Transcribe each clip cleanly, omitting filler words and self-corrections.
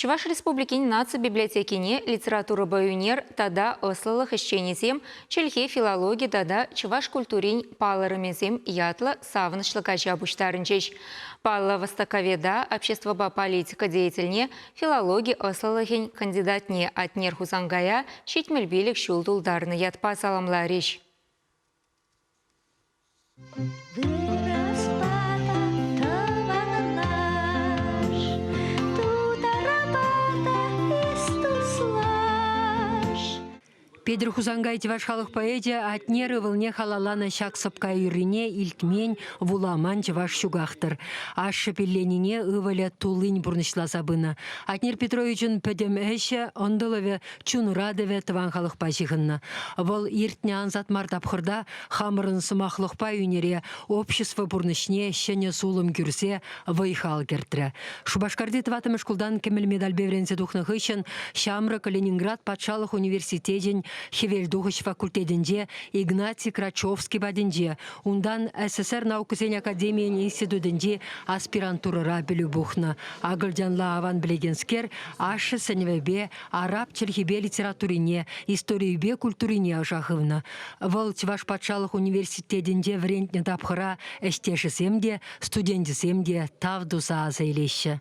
Чӑваш Республикин наци библиотекине литературӑпа ӳнер тата ӑслӑлӑх ӗҫченӗсем чӗлхе, филологи тата чӑваш культурин палӑрӑмӗсем ятлӑ савӑнӑҫлӑ каҫа пуҫтарӑнчӗҫ. Паллӑ востоковеда, обществӑпа политика деятельне, филологи ӑслӑлӑхӗн кандидатне Атнер Хусанкая 75 ҫул тултарнӑ ятпа саламларӗҫ. Вырӑспа та тӑванлаш, тутарпа та эс туслаш. Петӗр Хусанкай чӑваш халӑх поэчӗ Атнер ывӑлне халалланӑ ҫак сӑпка юррине илтмен, вуламан чӑваш ҫуках-тӑр. Ашшӗ пилленине ывӑлӗ туллин пурнӑҫласа пынӑ. Атнер Петровичӑн пӗтӗм ӗҫӗ, ӑнтӑлӑвӗ чун ыратӑвӗ тӑван халӑхпа ҫыхӑннӑ. Вӑл иртнӗ ансат мар тапхӑрта хамӑрӑн сӑмахлӑхпа ӳнере, общество пурнӑҫне ҫӗнӗ сулӑм кӳрсе вӑй-хал кӗртрӗ. Шупашкарти тӑваттӑмӗш шкултан кӗмӗл медальпе вӗренсе тухнӑ хыҫҫӑн ҫамрӑк Ленинград патшалӑх университечӗн Хӗвелтухӑҫ факультетӗнче Игнатий Крачевский патӗнче, унтан СССР наукӑсен академийӗн институтӗнчи аспирантурӑра пӗлӳ пухнӑ. Акӑлчанла аван пӗлекенскер ашшӗ сӗнӗвӗпе араб чӗлхипе литературине, историйӗпе культурине ӑша хывнӑ. Вӑл Чӑваш патшалӑх университетӗнче вӗрентнӗ тапхӑра ӗҫтешӗсем те, студенчӗсем те тав туса аса илеҫҫӗ.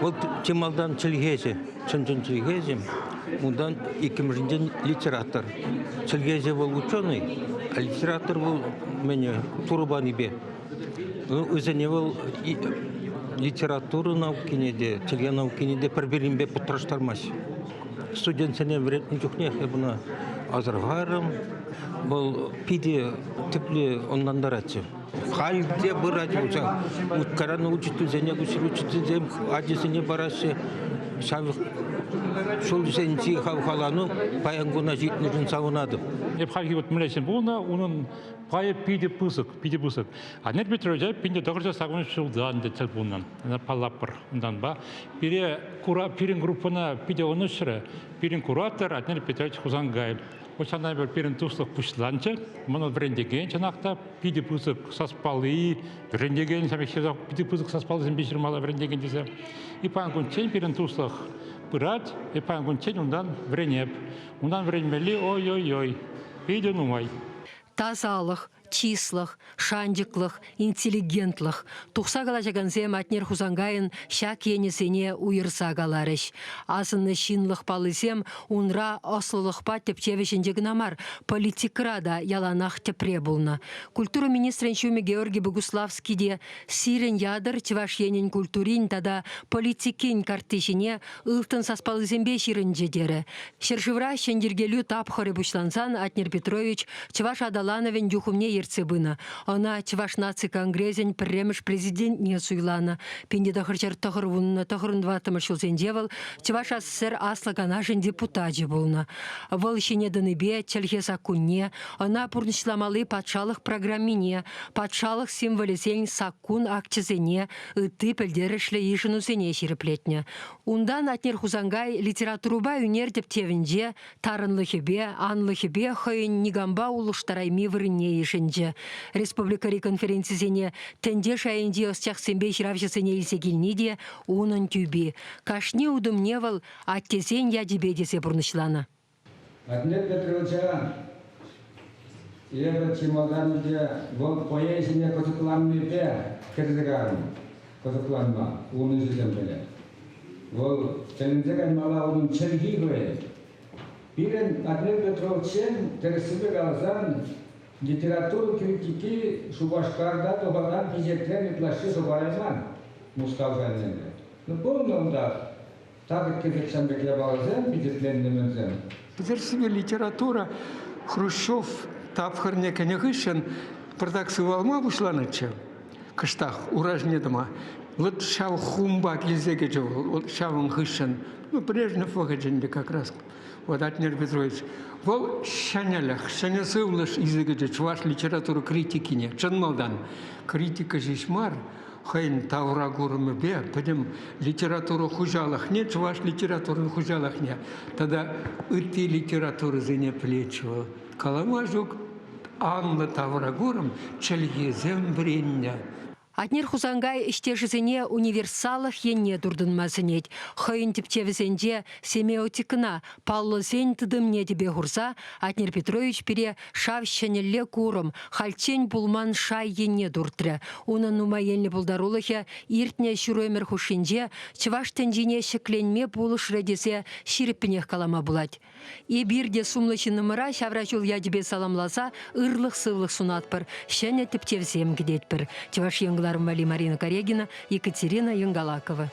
Вӑл чи малтан чӗлхеҫӗ, чӑн-чӑн чӗлхеҫӗ, унтан иккӗмӗшӗнчен литератор. Чӗлхеҫӗ вӑл ученый, а литератор вӑл мӗн турӑ панипе. Вӗсене вӑл литература наукине те, чӗлхе наукине те пӗр-пӗринпе пӑтраштармасть. Студентсене вӗрентнӗ чухнех эп ӑна асӑрхарӑм. Вӑл питӗ тӗплӗ ӑнлантаратчӗ. Халь те пырать пулсан, каран учительсене, учительсем ачисене параҫҫӗ. Ҫав ҫулсенчи хавхалану паян куна ҫитнӗшӗн савӑнатӑп. Эп хальхи вот мӗнле пулнӑ, унӑн пайӗ питӗ пысӑк, питӗ пысӑк. Анет Петровича 1980 ҫултан тӗл пулнӑ. Паллаппӑр унтанпа. Пире кура, пирӗн группӑна питӗ ӑнӑҫрӗ. Пирӗн куратор Атнер Петрович Хусанкай. Вот ҫавна пирӗн туслӑх пуҫланчӗ. Мана вӗрентекен чӑнах та питӗ пысӑк саспалли вӗрентекен, питӗ пысӑк саспаллисемпе ҫырмалла вӗрентекен тесе. И паян кунччен пирӗн туслӑх пырать, и паян кунччен унтан вӗренеп. Унтан вӗренмелли ой-ой-ой, питӗ нумай. Тасалӑх, чыслӑх, шанчӑклӑх, интеллигентлӑх. Тухса калаҫакансем Атнер Хусанкайӑн ҫак енӗсене уйӑрса каларӗҫ. Асӑннӑ ҫынлӑх паллисем унра ӑслӑлӑхпа тӗпчев ӗҫӗнче кӑна мар, политикӑра та яланах тӗпре пулнӑ. Культура министрӗн ҫумӗ Георгий Богуславский те сирӗн ятӑр Чӑваш Енӗн культурин тата политикин картти ҫине ылтӑн саспаллисемпе ҫырӑнчӗ терӗ. Ҫӗршывра ҫӗнйӗркелӳ тапхӑрӗ пуҫлансан Атнер Петрович чӑваш аталанӑвӗн юхӑмне ертсе пынӑ. Ӑна Чӑваш наци конгресӗн пӗрремӗш президентне суйланӑ. 1994 ҫулсенче вӑл Чӑваш АССР Аслӑ Канашӗн депутачӗ пулнӑ. Вӑл ҫине тӑнипе чӗлхе саккунне, ӑна пурнӑҫламалли патшалӑх программине, патшалӑх символӗсен саккун акчӗсене, ытти пӗлтерӗшлӗ йышӑнусене ҫирӗплетнӗ. Унтан Атнер Хусанкай литературӑпа ӳнер тӗпчевӗнче тарӑнлӑхӗпе, анлӑхӗпе хӑйӗн никампа улӑштарайми вырӑнне йышӑнчӗ. Республикӑри конференцисене тӗнче шайӗнчи ӑсчахсемпе ҫыравҫӑсене илсе килни те унӑн тӳпи. Кашни утӑмне вӑл аттесен ячӗпе тесе пурнӑҫланӑ. Атнер Петровича эпӗ чи малтан ӗнтӗ вӑл поэзине кӑсӑкланнипе кӗрсе кайрӑм, кӑсӑкланма ун ӗҫӗсемпеле. Вӑл тӗлӗнсе каймалла унӑн чӗлхи хӑйӗн. Пирӗн Атнер Петровичсен, тӗрӗссипе каласан, литература критики Шупашкарта тухакан хисепрен ытлашши хӑпарайман Мускав шайӗнче. Ну, пулнӑ унта Татӑк-кӗсӗк ҫам пек япаласем пичетленнӗ мӗнсем. Пӗтерсипе литература Хрущев тапхӑрне кӗнӗ хыҫҫӑн пӑртак сывалма пуҫланӑччӗ. Кӑштах ура ҫине тӑма. Вот ҫав хумпа килсе кӗчӗ вӑл ҫавӑн хыҫҫӑн. Ну, Брежнев вӑхӑчӗ ӗнтӗ как раз. Вот Атнер Петрович. Вӑл ҫӗнӗлӗх, ҫӗнӗ сывлӑш илсе кӗчӗ чӑваш литература критикине. Чӑн малтан критика ҫеҫ мар, хӑйӗн тавракурӑмӗпе пӗтӗм литература хуҫалӑхне, чӑваш литературин хуҫалӑхне тата ытти литературӑсене пӗлетчӗ вӑл. Калама ҫук анлӑ тавракурӑм, чӗлхесем вӗреннӗ. Атнер Хусанкай ӗҫтешӗсене универсаллӑх енне туртӑнма сӗнет. Хӑйӗн тӗпчевӗсенче семиотикӑна, паллӑсен тытӑмне тӗпе хурса Атнер Петрович пире шав ҫӗнӗлле курӑм, хальччен пулман шай енне туртрӗ. Унӑн нумай енлӗ пултарулӑхӗ иртнӗ ҫур ӗмӗр хушшинче чӑваш тӗнчине ҫӗкленме пулӑшрӗ тесе ҫирӗппӗнех калама пулать. Эпир те сумлӑ ҫыннӑмӑра ҫавра ҫул ячӗпе саламласа ырлӑх-сывлӑх сунатпӑр, ҫӗнӗ тӗпчевсем кӗтетпӗр. Чӑваш Ен кӑларӑм валли Марина Карягина, Екатерина Янгалакова.